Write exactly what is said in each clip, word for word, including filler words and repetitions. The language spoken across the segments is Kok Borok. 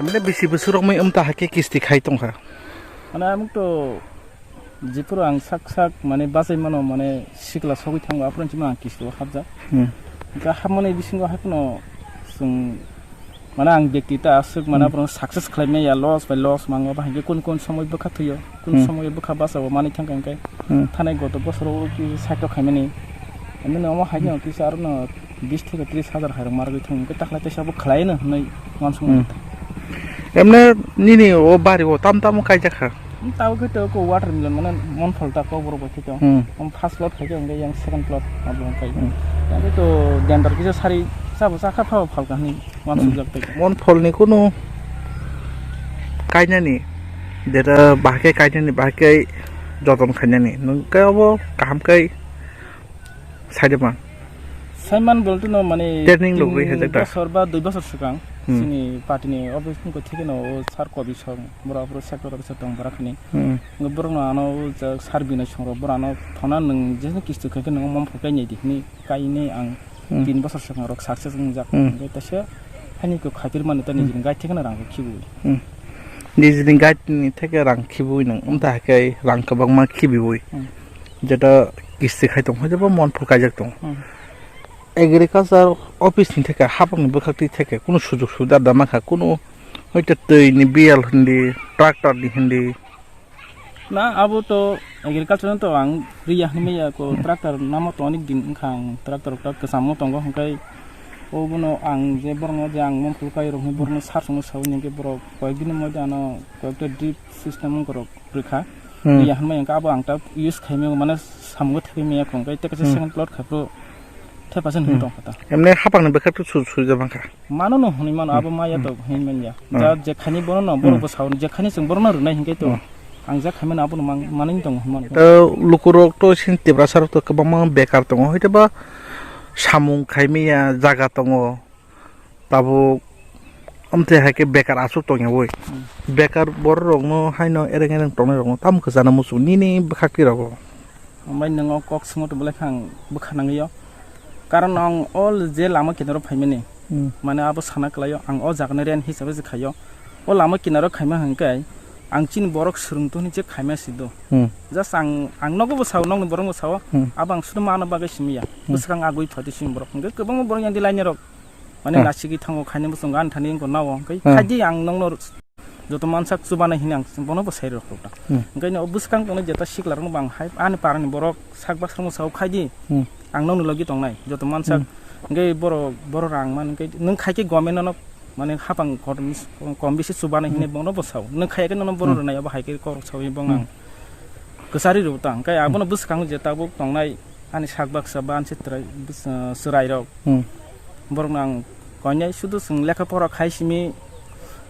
Emne bisi bwswk rok mai wngta hakhe kisti khai tongkha. Mane amuk to jephuru ang sak sak mane bachai mano mane sikla sogwi thango aphuru hinwi ang kisti o hapjak. Hmm. Hwnkhe hapmani bisingo haikhe no chwng mane ang bekti ta aswk mane Hmm. aphuru success khlai maya loss bai loss mango ba hinkhe kun kun somoi bwkha thwio kun Hmm. somoi bwkha bachao manwi thangkha hinkhe Hmm. thanai goto bosoro o ki sakto khaimani. Emne omo haino kisa arono bis theke tris hajar hairok margwi thang hinkhe takhlai teisa bo khlaino hinwi uansukmani. Hmm. Emne nini o bari o tam tamo kaijak kha? Hmm, tabo khe to ko watermelon mane monphol ta kok borok bai khe to. Hmm. Om first plot khai khe hwnkhe yang second plot abo khai. Hmm. Tabo to dendar kisa sari sabo chakha phabo phalka hinwi uansukjak tei. Monpholni kunu kainani, jeta bahai khe kainani, bahai khe joton khainani. Nwng khe obo kaham khe Saiman. Saiman bolte no mane Training tin logwi hai jak da. Bosor ba dui bosor swkang Hmm. chini party ni office ni theke no o sir Kobi song bora boro sector officer tong bora khani. Hmm. Borok no ano o jak sir Binay song rok bora no thona nwng je kistu khai khe nwng mom phokai nai di hini kainwi ang Hmm. tin bosor swkang rok success wngjak. Hmm. Hingke tesa hani ko khaipir mani ta Hmm. nijini gai theke no rang rok khibu. Hmm. Nijini gai ni theke rang khibu nwng wngta hai khe rang kwbangma khibiwi. Hmm. Jeta kisti khai tong, hoijoba monpho kaijak tong. Hmm. Agriculture office ni theke hapang ni bwkhak twi theke kunu sujug subida da mankha, kunu hoite twi ni biyal hindi, tractor ni hindi. Na, abo to agriculture to ang riya hinwi ya ko Hmm. tractor namo to onek din wngkha ang tractor kwcham mo tongo hwnkhe obono ang je borokno je ang monpho kai rok hinwi borokno sar songno sawi hwnkhe borok koyek din ni moddhe ano koyekta drip system wngkorok. Rwkha. Hmm. Iya hinmai hwnkhe abo ang ta use khaimaya mane samungo thepimaya khong kai tei kaisa Hmm. second plot khai phuru thepa se Hmm. nung tong kha ta. Emne hapang ni bwkhak tu su-, suijak mankha. Mano no hwnwi mano Hmm. abo maya Hmm. to hwnwi manya. Hmm. Ja je khani bono no borok Hmm. bo sao je khani chwng bono no rwnai hinkhe to Hmm. ang ja khaimano abo no mang-, manwi tong hwnwi mano. To lukurok to sin Tiprasa rok to kwbangma bekar tongo hwteba samung khaimaya jaga tongo. Tabuk amtwi hai khe bekar aswk tongyawi. Hmm. Bekar borok rokno haino ereng ereng tongnai rokno tamo kwchana muchung nini bwkhak twi rogo. Hambai nwng o kok swngo tong belai khe ang bwkha nangwi o. Karon ang o je lama kinaro phaimani. Hmm. Mane abo sana kwlaio ang o jaga ni rent hisabe se khaio. O lama kinaro khaima hwnkhe ang chini borok swrwng tongni je khaima sido. Hmm. Just ang, ang nogo bo sao, nokni borok bo sao. Hmm. Abo ang sudo mano bagwi simi ya. Hmm. Bwswkang agwi phaidi simi borok. Hwnkhe kwbangma borok yang di line rok. Mane Hmm. nasigwi thango khaini bwswng ani thani wngkha nao. Hwnkhe Hmm. khaidi ang nokno joto mansak chubanai hini ang bono bo sai rwkha. Hmm. Hwnkhe o bwskang tongni jeta sikla rokno bo ang hai ani parani borok sak baksa rokno sao khaidi Hmm. ang nokni logi tongnai joto mansak Hmm. hwnkhe borok borok rang man hwnkhe nwng khaikhe government no mane hapang kom bisi chubanai hini Hmm. bono bo sao nwng khaikhe nono borok Hmm. rwnai abo hai khe korok sawi bong Hmm. ang kwchari rw ta hwnkhe abono bwskango je tabuk tongnai ani sak baksa ba ansi chwrai bwsa-, chwrairok Hmm. borokno ang koinai sudu chwng lekha pora khai simi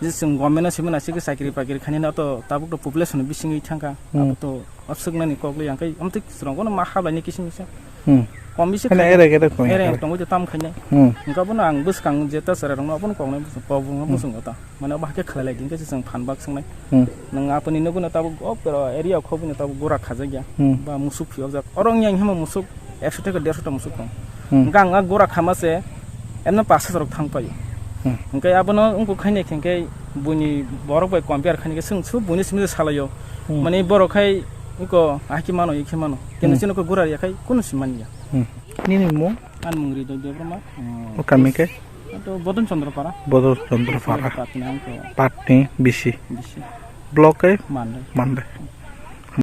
je chwng government-o simi naisik chakri bakri khainai to tabuk to population bisingwi thangkha Hmm. abo to obswknani kok le yang khai amtwi chwrang bono ma hablaini kisim kisa Hmm. kom bisi Hene khai erek erek tong erek ya. Tongwi to tam khainai Hmm. hwnkhe bono ang bwskango je ta chwrairokno abono koknai bwswng kok bwswng kok bwswng kota. Mane obo hakhe khlai lai di, hingke se chwng phan bak swngnai. Hmm. Nwng apuni nugwi no tabuk o pero area o khobwi no tabuk gura khajak ya. Hmm. Ba musuk phiyokjak. Oro wngya hima musuk ekso theke derso ta musuk tong. Hmm. Hingke ang a gura khama se emno pash hajar rok thang paio. Hmm. Hingke abono wngkuk khainai hingke buini borok bai compare khainai khe chwng su buini simi salaio. Hmm. Mane borok khai iko ahike mano, ike mano. Keno Hmm. chini ko gura ya khai kunu si manya. Hmm. Nini mung? Ani mung Ridoy Debbarma. Hmm. O kami ke? Ato Bodon Chandra Para. Bodon Chandra Para. Patni ang ko. Patni bisi. Bisi. Block ke? Mandai. Mandai.